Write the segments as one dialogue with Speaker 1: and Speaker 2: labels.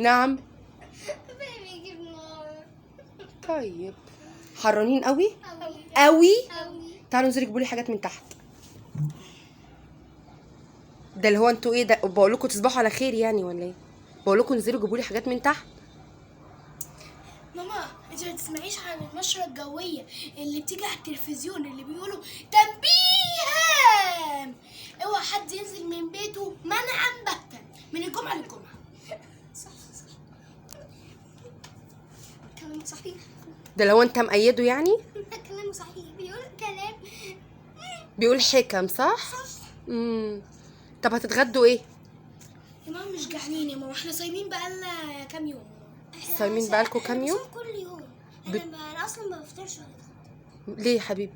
Speaker 1: نعم.
Speaker 2: بيجيب نار.
Speaker 1: طيب حرانين قوي
Speaker 2: قوي
Speaker 1: قوي.
Speaker 2: قوي.
Speaker 1: تعالوا انزلوا جيبوا لي حاجات من تحت. ده اللي هو انتوا ايه ده؟ بقول لكم تصبحوا على خير يعني ولا ايه؟ بقول لكم انزلوا جيبوا لي حاجات من تحت.
Speaker 3: ماما انت ما تسمعيش عن النشرة الجوية اللي بتيجي على التلفزيون اللي بيقولوا تنبيه اوعى حد ينزل من بيته منعا باتا من الجمعة للجمعة.
Speaker 2: صح صح، كلام صحيح.
Speaker 1: ده لو انت مقيده يعني؟
Speaker 2: كلام صحيح، بيقول كلام
Speaker 1: بيقول حكم صح؟
Speaker 2: صح.
Speaker 1: طب هتتغدوا ايه؟
Speaker 3: يا ماما مش جعانين يا ماما، احنا صايمين بقالنا كام يوم.
Speaker 1: صايمين بقالكوا كام يوم؟
Speaker 2: كل يوم. انا اصلا ما بفطرش ولا اتغدى.
Speaker 1: ليه يا حبيبي؟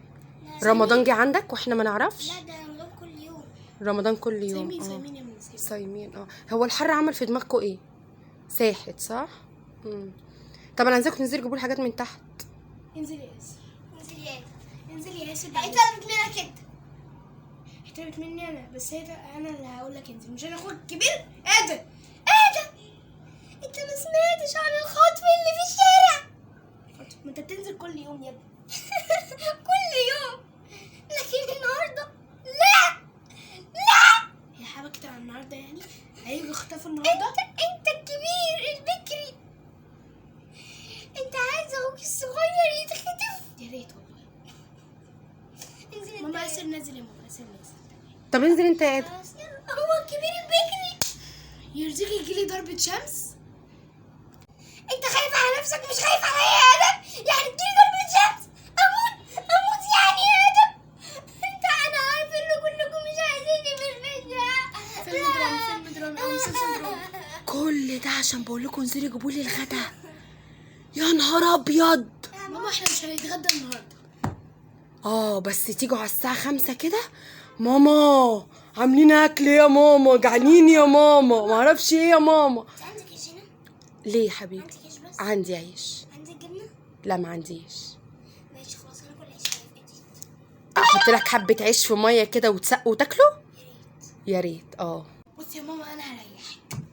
Speaker 1: رمضان جه عندك واحنا ما نعرفش؟
Speaker 2: لا ده رمضان كل يوم.
Speaker 1: رمضان كل يوم.
Speaker 3: صايمين صايمين يا ماما،
Speaker 1: صايمين. هو الحر عمل في دماغكوا ايه؟ ساحت صح؟ طب انا عايزاكم تنزلوا تجيبوا لي حاجات من تحت.
Speaker 3: انزلي يا ياسر،
Speaker 2: انزلي يا
Speaker 3: انزلي يا ياسر.
Speaker 2: اتقلبت منك انت.
Speaker 3: اتقلبت مني انا، بس هي انا اللي هقول لك انزل، مش انا اخوك الكبير. ايه ده؟
Speaker 2: ايه ده؟ انت ما سمعتش عن الخطف اللي في الشارع؟
Speaker 3: ما انت بتنزل كل يوم يا ابني.
Speaker 2: كل يوم، لكن النهارده لا لا.
Speaker 3: هي حبكت على النهارده يعني؟ هيجوا يخطفوا النهارده؟
Speaker 2: انت الكبير البكري، انت عايز اخوك الصغير يتخطف؟
Speaker 3: يا ريت والله.
Speaker 2: انزل
Speaker 3: ماما ياسر نازل يا ماما، ياسر نازل.
Speaker 1: طب انزل انت يا ادم.
Speaker 2: هو الكبير البكري.
Speaker 3: يرضيك يجيلي ضربة شمس؟
Speaker 2: انت خايف على نفسك مش خايف عليا يا ادم؟ يعني تجيلي ضربة شمس اموت اموت يعني يا ادم؟ انت انا عارف ان كلكم مش عايزيني في البيت ده.
Speaker 3: فيلم درامي، فيلم درامي او مسلسل درامي.
Speaker 1: كل ده عشان بقول لكم انزلوا جيبوا لي الغدا. يا نهار ابيض.
Speaker 3: ماما احنا مش هنتغدى النهارده.
Speaker 1: بس تيجوا على الساعة 5 كده، ماما عاملين اكل يا ماما، جعانين يا ماما، معرفش ايه يا ماما.
Speaker 2: انت عندك عيش هنا؟
Speaker 1: ليه يا حبيبي؟
Speaker 2: عندك عيش بس؟
Speaker 1: عندي عيش.
Speaker 2: عندك جبنه؟
Speaker 1: لا ما عنديش.
Speaker 2: ماشي خلاص انا اكل عيش في ايدي.
Speaker 1: احط لك حبه عيش في مية كده وتسقه وتاكله؟
Speaker 2: يا ريت
Speaker 1: يا ريت.
Speaker 3: بصي يا ماما انا هريحك.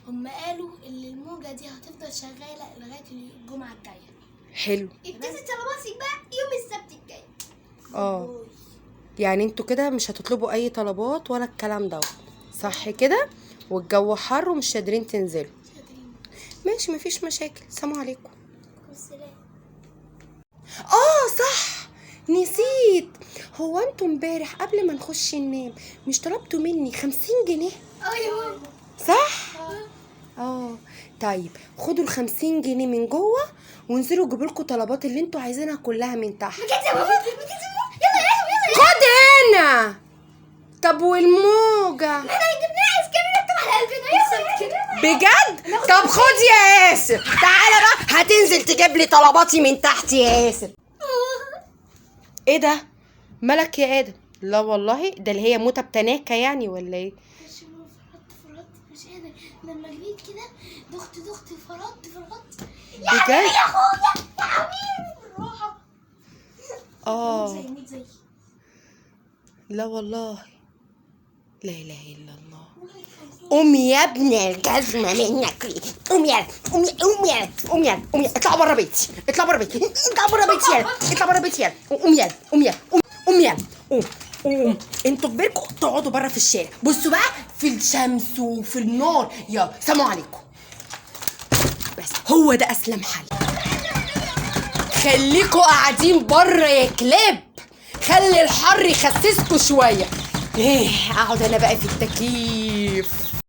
Speaker 3: هم قالوا ان الموجه دي هتفضل شغالة لغاية الجمعة الجاية.
Speaker 1: حلو.
Speaker 2: ابتدي طلباتك بقى يوم السبت الجاي.
Speaker 1: يعني انتوا كده مش هتطلبوا اي طلبات ولا الكلام ده صح كده؟ والجو حر ومش قادرين تنزلوا. ماشي مفيش مشاكل. سلام عليكم.
Speaker 2: السلام.
Speaker 1: صح نسيت، هو انتوا امبارح قبل ما نخش ننام مش طلبتوا مني 50 جنيه؟
Speaker 2: يا ماما.
Speaker 1: صح؟ طيب خدوا ال 50 جنيه من جوه وانزلوا جيبوا لكم طلبات اللي انتوا عايزينها كلها من تحت.
Speaker 2: بجد يا ماما؟ بجد يا ماما؟ يلا يلا يلا.
Speaker 1: خد هنا. طب والموجه؟
Speaker 2: احنا جبناها ايس كريم نكتب على قلبنا. يلا
Speaker 1: بجد؟ طب خد يا ياسر، تعالى بقى هتنزل تجيب لي طلباتي من تحت يا ياسر. ايه ده؟ مالك يا ادم؟ لا والله ده اللي هي موتة بتناكة يعني ولا ايه؟
Speaker 3: مش فرطت مش قادر. لما جريت كده ضغط ضغط فرطت فرطت.
Speaker 1: بجد؟
Speaker 2: يا اخويا يا حبيبي
Speaker 3: بالراحة. زي موت زي.
Speaker 1: لا والله لا اله الا الله. قوم يا ابن الجزمة منك ليه؟ قوم يا قوم يا قوم يا قوم يا قوم يا، اطلع بره بيتي، اطلع بره بيتي، اطلع بره بيتي يلا، اطلع بره بيتي يلا، قوم يلا قوم يلا قوم يلا قوم قوم. انتوا كبيركم تقعدوا بره في الشارع، بصوا بقى في الشمس وفي النار. يلا سلام عليكم. بس هو ده اسلم حل. خليكوا قاعدين بره يا كلاب، خلي الحر يخسسكوا شوية. ايه اقعد انا بقى في التكييف.